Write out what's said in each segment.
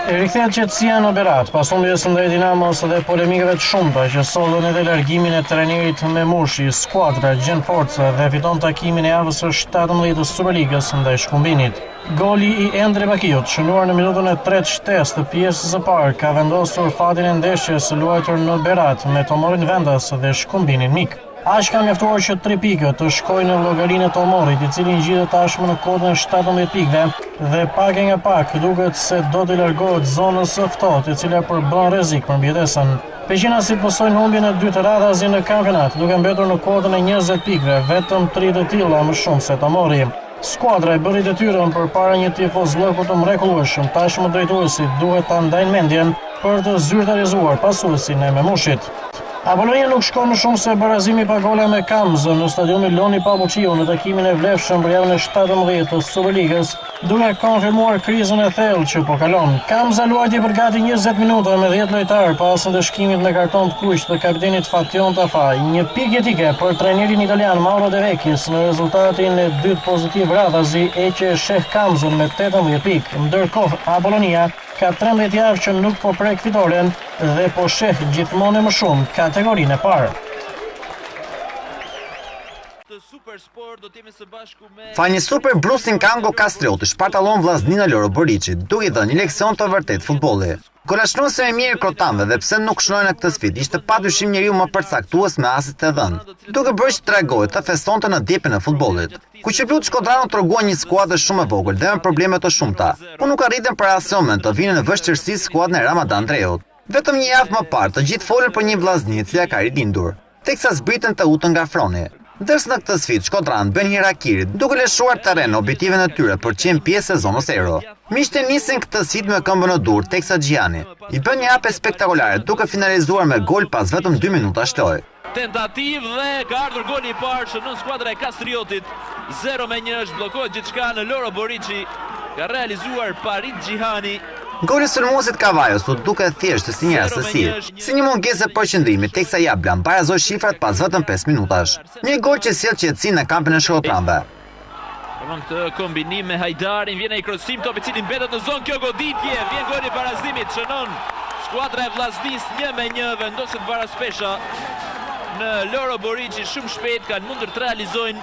E rikthehet qetësia në Berat, pas humbjes ndaj Dinamos dhe polemikave të shumta që sollën edhe largimin e trajnerit Memushi, skuadra gjen forcë dhe fiton takimin e javës së 17 të Superligës ndaj Shkumbinit. Goli i Endre Bakiut, shënuar në minutën e tretë shtesë të pjesës së parë, ka vendosur fatin e ndeshjes së luajtur në Berat me Tomorin vendas dhe Shkumbinin mik. Aq ka mjaftuar që tri pikët të shkojnë në llogarinë e Tomorit, i cili ngjitet tashmë në kuotën e 17 pikëve dhe pak e nga pak duket se do t'i largohet zonës së ftohtë, e cila përbën rrezik për mbijetesën. Peqinasit pësojnë humbjen e dytë radhazi në kampionat, duke mbetur në kuotën e 20 pikëve, vetëm tri të tilla më shumë se Tomori. Skuadra e bëri detyrën përpara një tifozllëku të mrekullueshëm, tashmë drejtuesit duhet ta ndajnë mendjen për të zyrtarizuar pasuesin e Memushit. Apolonia nuk shkon më shumë se barazimi pa gola me Kamzën në stadiumin Loni Papuçiu në takimin e vlefshëm për javën e 17 të Superligës, duke konfirmuar krizën e thellë që po kalon. Kamza luajti për gati 20 minuta me 10 lojtarë pas ndëshkimit me karton të kuq të kapitenit Fatjon Tafaj. Një pikë jetike për trajnerin italian Mauro De Vecchis në rezultatin e dytë pozitiv radhazi e që e sheh Kamzën me 18 pikë. Ndërkohë, Apolonia Ka 13 javë që nuk po prek fitoren dhe po sheh gjithmonë e më shumë kategorinë e parë. Falë një super Bruce Nkango Kastrioti shpartallon Vllazninë në Loro Boriçi, duke i dhënë një leksion të vërtetë futbolli. Golashënuesi më i mirë i krutanëve dhe pse nuk shënoi në këtë sfidë ishte padyshim njeriu më përcaktues me asistet e dhënë, duke bërë që Dragoi të festonte në djepin e futbollit. Kuqeblutë shkodranë u treguan një skuadër shumë e vogël dhe me probleme të shumta, ku nuk arritën për asnjë moment të vinin në vështirësi skuadrën e Ramadan Ndreut. Vetëm një javë më parë të gjithë folën për një Vllazni e cila ka rilindur, teksa zbritën Teutën nga froni. Ndërsa në këtë sfidë shkodranët bëjnë harakiri, duke lëshuar terren në objektivin e tyre për të qenë pjesë e zonës euro. Miqtë e nisin këtë sfidë me këmbën në dur, teksa Xhihani i bën një hapje spektakolare duke finalizuar me gol pas vetëm dy minutash lojë. Tentativë dhe ka ardhur goli i parë, shënon skuadra e Kastriotit. 0 me 1 zhbllokohet gjithçka në Loro Boriçi. Ka realizuar Parit Xhihani. Goli i sulmuesit Kavajës u duk i thjeshtë si një rastësi, si një mungesë e përqendrimit teksa Jablan barazoi shifrat pas vetëm 5 minutash. Një gol që sjell qetësi në kampin e shkodranëve. Provon këtë kombinim me Hajdarin, vjen ai krosim, top i cili mbetet në zonë, kjo goditje, vjen goli i barazimit, shënon skuadra e Vllaznisë 1 me 1, vendoset baraspesha në Loro Boriçi shumë shpejt kanë mundur të realizojnë.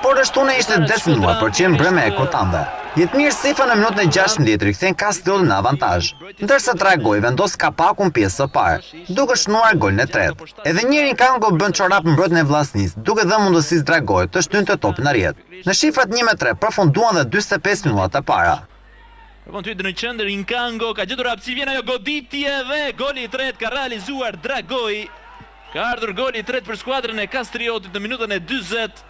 Por e shtuna ishte destinuar për të qenë mbrëmja e krutanëve. Jetmir Sefa në minutën e 16 rikthen Kastriotin në avantazh, ndërsa Dragoi vendos kapakun pjesës së parë, duke shënuar golin e tretë. Edhe një herë Nkango bën çorap mbrojtjen e Vllaznisë, duke dhënë mundësi Dragoit të shtynte topin në rrjetë. Në shifrat 1 me 3 përfunduan dhe 45 minutat e para. Provon të në qendër Nkango ka gjetur hapësirë, vjen ajo goditje dhe goli i tretë ka realizuar Dragoi. Ka ardhur goli i tretë për skuadrën e Kastriotit në minutën e 40.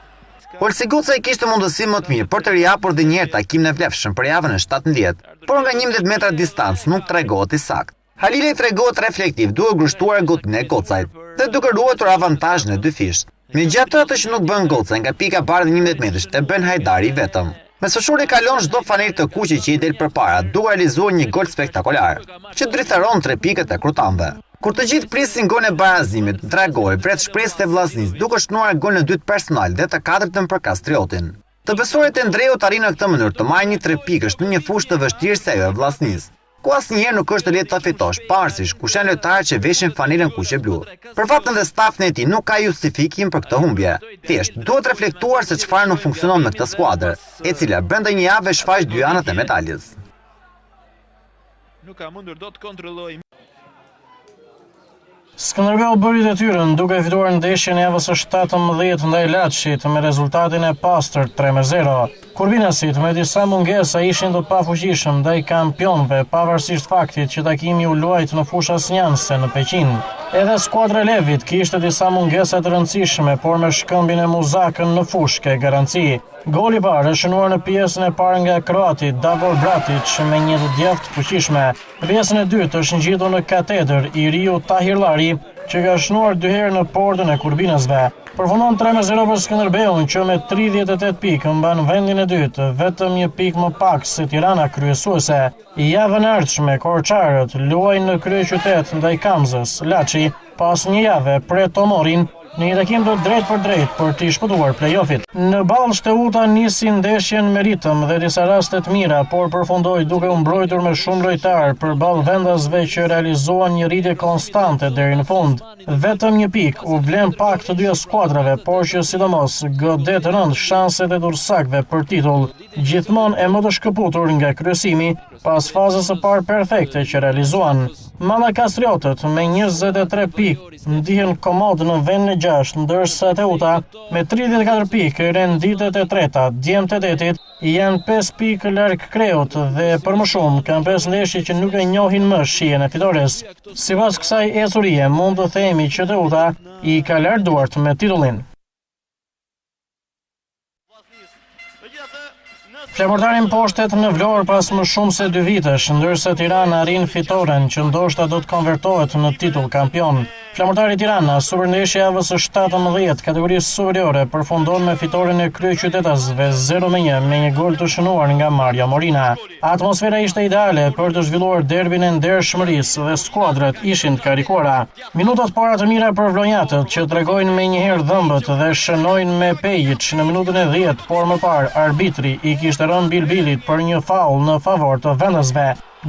Olsi Gocaj kishte mundësi më të mirë për të rihapur dhe një herë takimin e vlefshëm për javën e 17, por nga 11 metra distancë nuk tregohet i saktë. Halilaj tregohet reflektiv duke grushtuar goditjen e Gocajt dhe duke ruajtur avantazhin e dyfishtë. Megjithatë atë që nuk bën Gocaj nga pika bardhë 11 metrësh e bën Hajdari i vetëm. Mesfushori kalon çdo fanellë të kuqe që i del përpara, duke realizuar një gol spektakolar, që drithëron tre pikët e krutanëve. Kur të gjithë prisin golin e barazimit, Dragoi vret shpresët e Vllaznisë duke shënuar golin e dytë personal dhe të katërtën për Kastriotin. Të besuarit e Ndreut arrijnë në këtë mënyrë të marrin një tre pikësh në një fushë të vështirë si ajo e Vllaznisë, ku asnjëherë nuk është e lehtë të fitosh, pavarësisht kush janë lojtarët që veshin fanellën kuqe blu. Për Fatin dhe stafin e tij nuk ka justifikim për këtë humbje. Thjesht, duhet reflektuar se çfarë nuk funksionon me këtë skuadër, e cila brenda një jave shfaq dy anët e medaljes. Nuk ka mundur dot të kontrollojë. Skënderbeu bëri detyrën duke fituar ndeshjen e javës së 17 ndaj Laçit me rezultatin e pastër 3-0. Kurbinasit me disa mungesa ishin të pafuqishëm ndaj kampionëve, pavarësisht faktit që takimi u luajt në fushë asnjanëse në Peqin. Edhe skuadra e Levit kishte disa mungesa të rëndësishme, por me Shkëmbin e Muzakën në fushë ke garanci. Goli i parë është shënuar në pjesën e parë nga kroati Davor Bratic me një të djathtë të fuqishme. Në pjesën e dytë është ngjitur në katedër i riu Tahirllari, që ka shënuar dy herë në portën e kurbinasve. Përfundon 3-0 për Skënderbeun, që me 38 pikë mban vendin e dytë, vetëm një pikë më pak se Tirana kryesuese. Javën e ardhshme korçarët luajnë në kryeqytet ndaj Kamzës. Laçi pas një jave pret Tomorin. Në një takim të drejtpërdrejtë për t'i shpëtuar play-off-it. Në Ballsh Teuta nisi ndeshjen me ritëm dhe disa raste të mira, por përfundoi duke u mbrojtur me shumë lojtarë përballë vendasve që realizuan një rritje konstante deri në fund. Vetëm një pikë u vlen pak të dyja skuadrave, por që sidomos godet rëndë shanset e durrsakëve për titull, gjithmonë e më të shkëputur nga kryesimi, pas fazës së parë perfekte që realizuan. Mallakastriotët me 23 pikë ndihen komod në vendin e gjashtë, ndërsa Teuta me 34 pikë renditet e treta. Djemtë e detit janë 5 pikë larg kreut dhe për më shumë kanë 5 ndeshje që nuk e njohin më shijen e fitores. Sipas kësaj ecurie, mund të themi që Teuta i ka larë duart me titullin. Flamurtari mposhtet në Vlorë pas më shumë se dy vitesh, ndërsa Tirana arrin fitoren që ndoshta do të konvertohet në titull kampion. Flamurtari Tirana, superndeshja e javës së 17, kategorisë superiore, përfundon me fitoren e kryeqytetasve 0-1 me një gol të shënuar nga Mario Morina. Atmosfera ishte ideale për të zhvilluar derbin e ndershmërisë dhe skuadrat ishin të karikuara. Minutat para të mira për vlonjatët që tregojnë menjëherë dhëmbët dhe shënojnë me Pejic në minutën e 10, por më parë arbitri i kishte rënë bilbilit për një faull në favor të vendasve.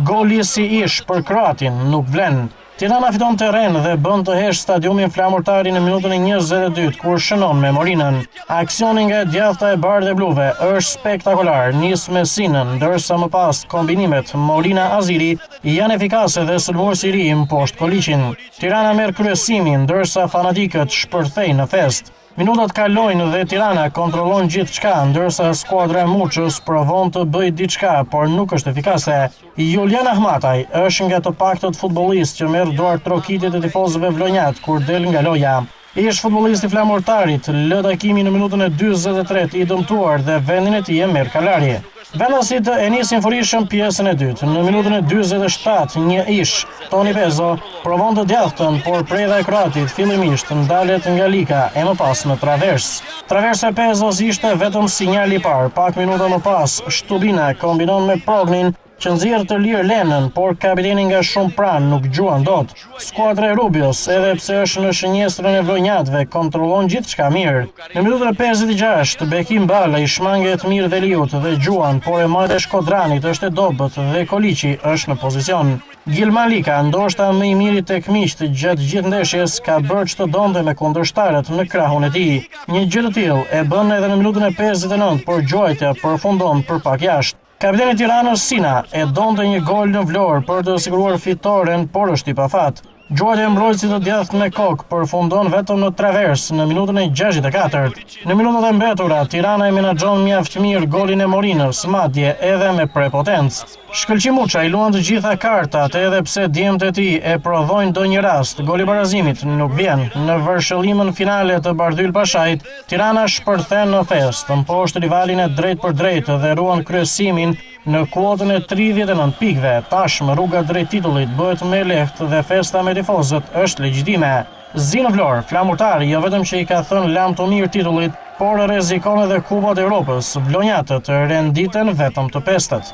Goli si ish për kroatin nuk vlen. Tirana fiton terren dhe bën të heshtë stadiumin Flamurtari në minutën e 22 kur shënon me Morinën. Aksioni nga e djathta e bardhebluve është spektakolar, nis me Sinën, ndërsa më pas kombinimet Morina-Aziri Janë efikase dhe sulmuesi i ri mposht Koliqin. Tirana merr kryesimin, ndërsa fanatikët shpërthejnë në festë. Minutat kalojnë dhe Tirana kontrollon gjithçka, ndërsa skuadra e Muçës provon të bëjë diçka, por nuk është efikase. Julian Ahmataj është nga të paktët futbollistë që merr duartrokitjet e tifozëve vlonjatë kur del nga loja. Ish-futbollisti i Flamurtarit lë takimin në minutën e 43 i dëmtuar dhe vendin e tij e merr Kalari. Vendasit e nisin furishëm pjesën e dytë. Në minutën e 47, një ish, Toni Pezo, provon të djathtën, por predha e kroatit fillimisht ndalet nga Lika e më pas në traversë. Traversa e Pezos ishte vetëm sinjali i parë. Pak minuta më pas, Shtubina kombinon me Prognin që nxjerr të lirë Lenën, por kapiteni nga shumë pranë nuk gjuan dot. Skuadra e Rubios, edhe pse është në shënjestrën e vlonjatëve, kontrollon gjithçka mirë. Në minutën e 56, Bekim Bala i shmanget mirë Veliut dhe gjuan, por e majta e shkodranit është e dobët dhe Koliqi është në pozicion. Gilman Lika, ndoshta më i miri tek miqtë gjatë gjithë ndeshjes, ka bërë ç'të donte me kundërshtarët në krahun e tij. Një gjë të tillë e bën edhe në minutën e 59, por gjuajtja përfundon për pak jashtë. Kapiteni i Tiranës Sina e donte një gol në Vlorë për të siguruar fitoren, por është i pafat. Gjuajtja e mbrojtësit të djathtë me kokë përfundon vetëm në traversë në minutën e 64. Në minutat e mbetura, Tirana e menaxhon mjaft mirë golin e Morinës, madje edhe me prepotencë. Shkëlqim Muça i luan të gjitha kartat edhe pse djemtë e tij e prodhojnë ndonjë rast, goli i barazimit nuk vjen. Në vërshëllimën finale të Bardhyl Pashajt, Tirana shpërthen në festë, mposht rivalin e drejtpërdrejtë dhe ruan kryesimin në kuotën e 39 pikëve. Tashmë rruga drejt titullit bëhet më e lehtë dhe festa me tifozët është legjitime. Zi në Vlorë, Flamurtari jo vetëm që i ka thënë lamtumirë titullit, por rrezikon edhe Kupat e Europës. Vlonjatët renditen vetëm të pestët.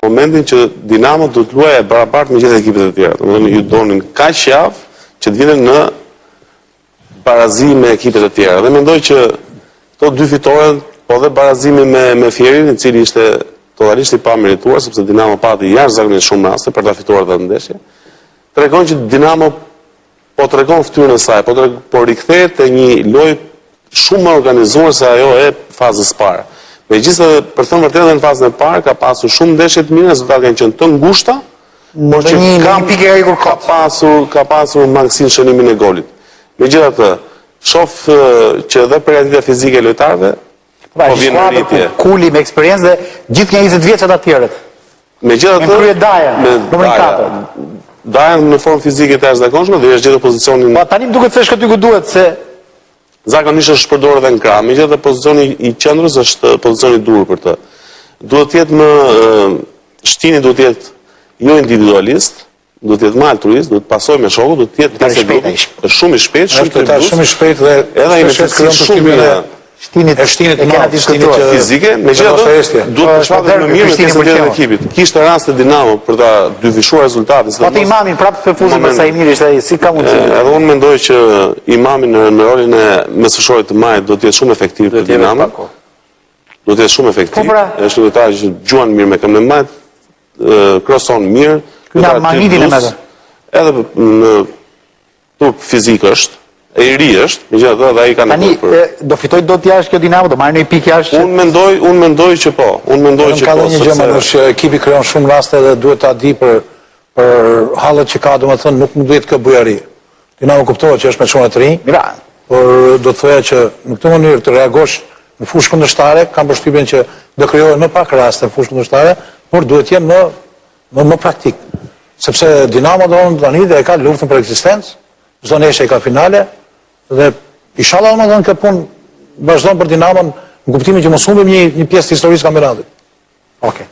Momentin që Dinamo do të luajë e barabartë me gjithë ekipet e tjera. Domethënë ju donin kaq javë që të vinin në barazi me ekipet e tjera. Dhe mendoj që këto dy fitore, po dhe barazimi me me Fierin, i cili ishte totalisht i pamerituar sepse Dinamo pati jashtëzakonisht shumë raste për ta fituar atë ndeshje. Tregon që Dinamo po tregon fytyrën e saj, po treg, po rikthehet te një lojë shumë më organizuar se ajo e fazës së parë. Megjithëse për të thënë vërtetën në fazën e parë ka pasur shumë ndeshje të mira, rezultatet kanë qenë të ngushta, Por që një, ka, një pikë e ikur ka pasur ka pasur mangësi në shënimin e golit. Megjithatë, shoh që edhe përgatitja fizike e lojtarëve pra, po vjen në rritje. Kuli me eksperiencë dhe gjithë nga 20 vjeç ata të tjerët. Megjithatë, me krye Daja, numrin 4. Daja në formë fizike të jashtëzakonshme dhe është gjetur pozicionin. Po tani më duket se është aty ku duhet se zakonisht është përdorur edhe në krah. Megjithatë pozicioni i qendrës është pozicioni i duhur për të. Duhet të jetë më Shtini duhet të jetë jo individualist, duhet të jetë më altruist, duhet të pasojë me shokët, duhet të jetë pjesë e grupit. Është shumë i shpejtë, shumë i shpejtë, shumë i shpejtë dhe edhe ai me cilësi shumë mirë. Shtinit, e Shtinit e kena diskutuar që fizike, megjithatë duhet të përshtatet më mirë me pjesën tjetër të ekipit. Kishte raste Dinamo për ta dyfishuar rezultatin. Po atë Imamin prapë të fuzin me sa i mirë ishte ai, si ka mundësi? Edhe unë mendoj që Imami në, në rolin e mesfushorit të majtë do të jetë shumë efektiv për Dinamo. Do të jetë shumë efektiv. Po pra. Është një lojtar që gjuan mirë me këmbën e majtë, kroson mirë. Ky na manitin e me Edhe në Trup fizik është, e i ri është, megjithatë edhe ai ka nevojë për. Tani do fitojë dot jashtë kjo Dinamo, do marrë një pikë jashtë. Unë mendoj, unë mendoj që po, unë mendoj që po. Ka një gjë më është që ekipi krijon shumë raste dhe duhet ta di për për hallet që ka, domethënë nuk mund të jetë kjo bujari. Dinamo kuptohet që është me çuna të rinj. Mira. Por do të thoja që në këtë mënyrë të reagosh në fushë kundërshtare, kam përshtypjen që do krijohen më pak raste në fushë kundërshtare, por duhet të jenë më Më më praktik. Sepse Dinamo domethënë tani dhe e ka luftën për ekzistencë, çdo ndeshje ka finale dhe inshallah domethënë kjo punë vazhdon për Dinamon në kuptimin që mos humbim një një pjesë të historisë së kampionatit. Okej.